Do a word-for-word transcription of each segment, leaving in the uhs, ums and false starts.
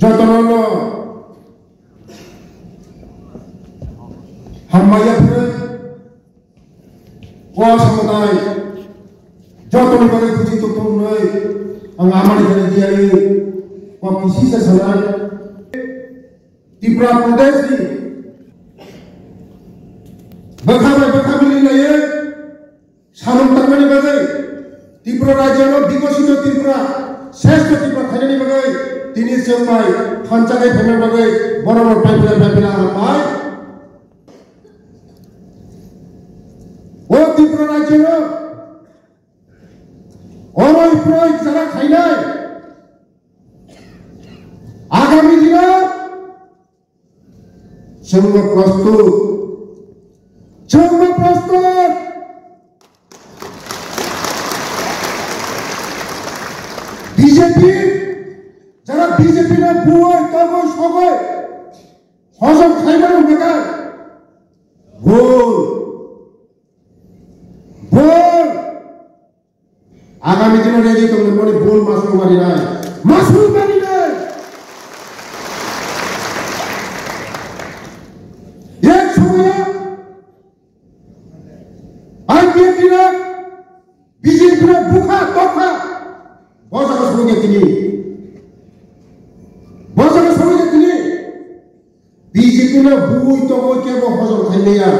Jotono no hambai ya phre, o samudai jotoni bagwi kuchi tutung noi ang amani kare diya o kisi se sanai. Tripura Pradesh ni bwkha bai bwkha mili laiye samung tangmani bagwi Tripura rajyano bikosito Tripura, sreshto Tripura khainani bagwi tini chwng bai thansa khe phaimani bagwi borok rok pai phila pai phila hambai. O Tripura rajyano oroi poroi jara khainai agami dino chwngno prostut, chwngno prostut. B J P, jara B J P no buoi togoi sogoi hojom khaimani hwnkha bul, bul. Agami dino ready tongmani bol masuk mari nai. Masuk mari nai. Ek somoyo I P F T na B J P na bukha tokha. Bosa ko somoy tini. Bosa ko somoy tini. B J P no bui tongwi kebo hojom khaimaya.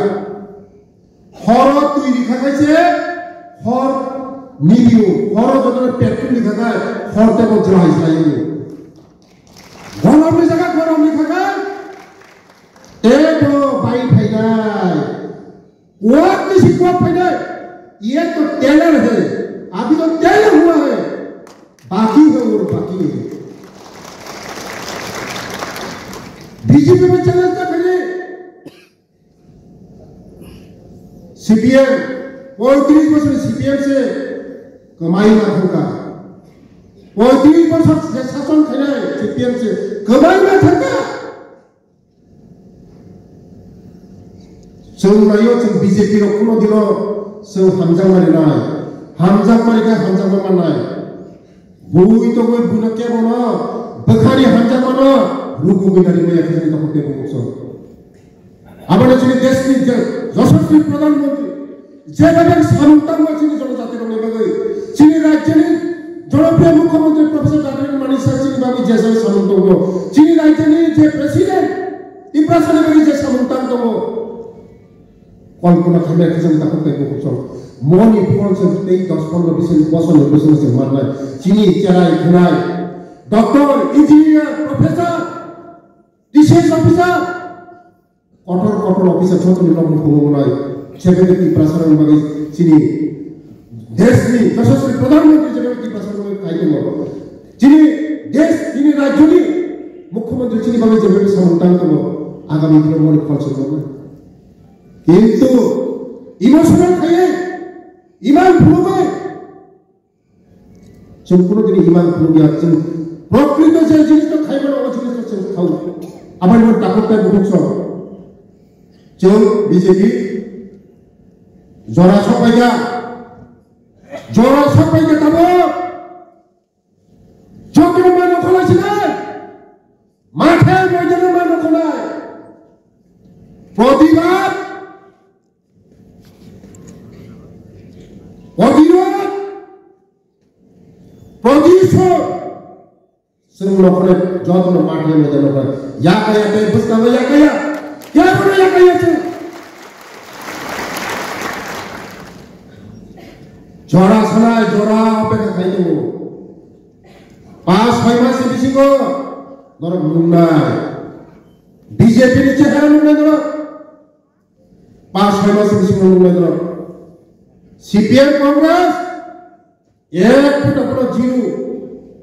Horo twi rikha khaise hor nibio, horo joto petrol rikha khai hor tebo jwlai sai. Gorom ni jaga gorom rikha khai tebo bai phainai. Kuat ni si kuat phainai. Ye to tailor hai, abhi to tailor hua hai. Baki hai aur baki hai. B J P mein challenge kar rahe hain. C P M, poitris bosor C P M se kamai na thangka. Poitris bosor je sason khainai C P M se kamai na thangka. Chwng naio chwng B J P rok kuno dino chwng hamjakma rinai. Hamjakma rikha hamjakma mannai. Bui tongwi buino kebono bwkhani hamjakmano rugugwi nari maya khe jani tongkha tei bumukso. Aboni chini deshni je-, yashaswi Pradhan Mantri jeba bang samung tangma chini jonojati rokni bagwi, chini rajyoni jonopriya Mukhyamantri Professor Doctor Manik Saha chini bagwi je je samung tongo, chini rajyoni je President Tiprasani bagwi je samung tang tongo, Kolpona khaimya khe chwng takhuk tei bukhuk chwng. Moni phone se tei dos pondro bising bosor ni bising se mannai. Chini cherai khwnai doctor, engineer, professor, T C S officer, kotor kotor officer joto ni nokni phungo mwnai. Sebeke Tiprasa rok bagwi chini desh ni, yashaswi Pradhan Mantri jeba Tiprasa rok bagwi khai tongo. Chini desh, chini rajyo ni Mukhyamantri chini bagwi jeba samung tang tongo. Agami dino moni phone se mannai. Kintu emotional khaiwi, iman phunugwi, chwng kuno dini iman phunugya, chwng prokrito je jinis no khaimano, o jinis no chwng khao. Aboni bo takhuk tei bukhuk song. Chwng B J P jora sokpaikha, jora sokpaikha tabuk. Jotono mano khwlai sinai. Mathe moidano mano khwlai. Protibad. Protirod. Protisod. Chwng nokhorni jotono mathe moidano khwlai. Yakaya tei bwskango yakaya. Kebono yakaya chwng. Jora sanai, jora opekha khai tongo. Pas soi mas ni bisingo norok nungnai. B J P ni chehara nungnai norok. Pas soi mas ni bisingo nungnai norok. C P M Congress, ek phuta phuta zero.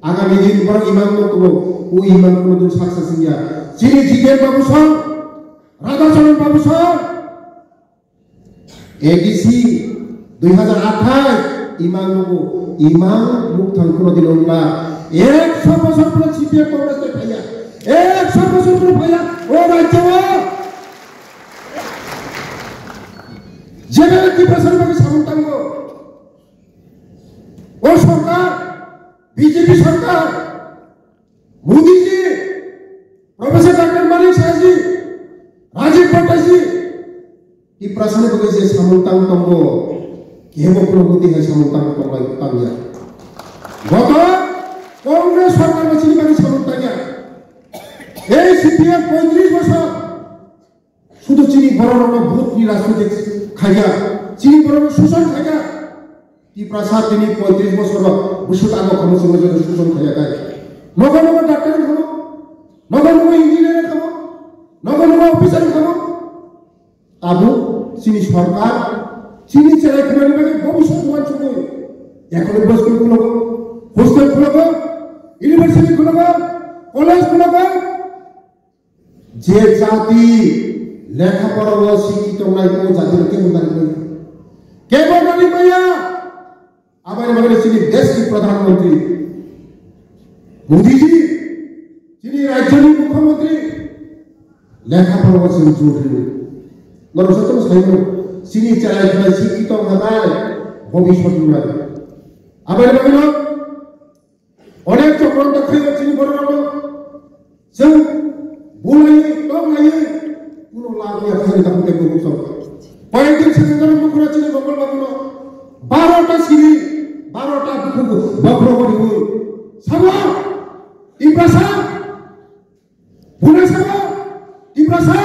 Agami din borok iman no tubo. O iman kuno din saksa singya. Chini Jiten Babu song, Radha Charan Babu song, A D C dui hazar athais imang nugo, imang mukthang kuno din wngla. Ekso bosor pura C P M Congress tei phaiya. Ekso bosor pura phaiya. O rajyo o jebel Tiprasa ni bagwi samung tango. O sorkar, B J P sorkar, Modi ji, Rajiv, Rajiv Bhattaji, Tiprasani bagwi je samung tang tongo, kebo phano muti hai samung tang tonglai tangya. Goto Congress sorkar bo chini bagwi samung tangya. Ei C P M poitris bosor sudu chini bororokno bhut ni rajniti khaiya, chini bororokno shoshon khaiya. Tiprasa tini poitris bosor bwswk abo khamu chwngno joto suchon khaiya kai. Nogo nogo doctor wngkhamu, nogo nogo engineer wngkhamu, nogo nogo officer wngkhamu. Tabuk chini sorkar chini cherai khwnani bagwi bobiswt uansugwi economic school khulogo, hostel khulogo, university khulogo, college khulogo. Je jati lekha pora o sikhi tongnai o jati no kebo nani maya. Kebo nani maya. Aboni bagwi chini desh ni pradhan mantri Modi ji, chini rajya ni mukhyamantri lekha pora o chini jor rio. Norok joto no sai mano, chini cherai khwnai sikhi tong hanai bobiswt nai. Aboni bagwi no Onek chokrondo khayo chini borok rok. Chwng bulai, tong lai, kuno lab ya khani ta kutai kuno chok. Koi din sini dalam mukura chini bokol bakuno. Baro ta sini, baro ta buku, bokro bori bu. Sabo, Tiprasa, bulai sabo, Tiprasa.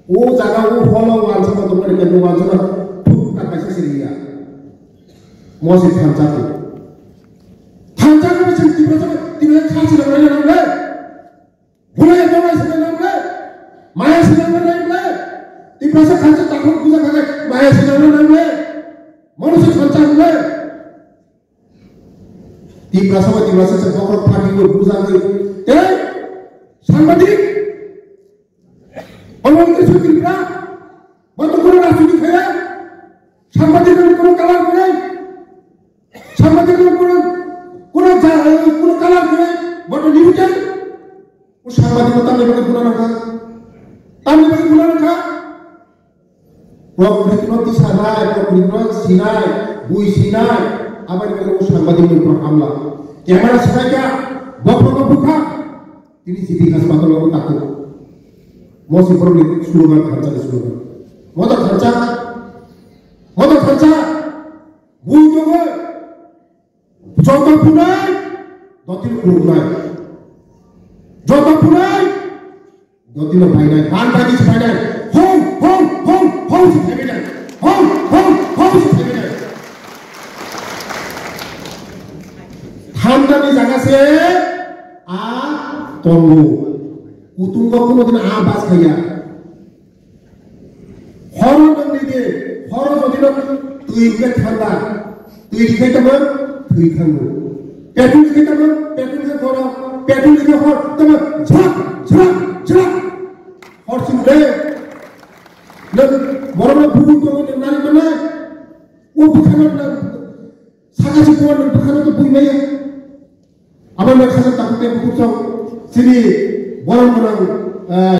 O jaga o holo wansukma tongmani khe bo wansukma thuk ta kaisa siriya. Mo se thansa tu. Thansa ko se Tiprasa, Tiprasa kha se nang nang le. Bulai ya tong se nang le. Maya se nang nang le. Tiprasa khansa takhuk puja kha maya se nang nang le. Mo se thansa le. Tiprasa bai Tiprasa se bokhorok phatwi bo bujagwi tei sangbadik. Omo wngkhe Sudipra, bo to kuno rajniti khaya, sangbadik rok kuno kalar kwrwi, sangbadik rok kuno, kuno ja-, kuno kalar kwrwi, bo to limited. O sangbadik bo tamni bagwi guna nangkha, tamni bagwi guna nangkha. Prokriti no tisanai, prokriti no sinai, bui sinai, aboni bagwi o sangbadik ni upor hamla. Camera sinai kha, bokhorok no bukha, tini G B hospital o tako. Mo se borok ni slogan, thansa ni slogan. Mo to thansa, mo to thansa, bui tongo. Joto phunai, dotino khuluknai. Joto phunai, dotino phainai. Ban bai se phainai. Hong, hong, hong, hong se phainai. Hong, hong, hong se phainai. Thamdani jaga se a tongo. Kutung kok kuno din a bas khaya. Horo nangni de, horo jodi no twi khe thanda, twi khe tamo thwi thango. Petrol khe tamo, petrol khe horo, petrol khe hor, tamo jhak, jhak, jhak. Hor sing de. Nang borok no bui to nang nari mana. O bukhana nang saka si buwan nang bukhana to bui maya. Abang nang saka takut ya bukhuk chong. Sini borok nang, eh,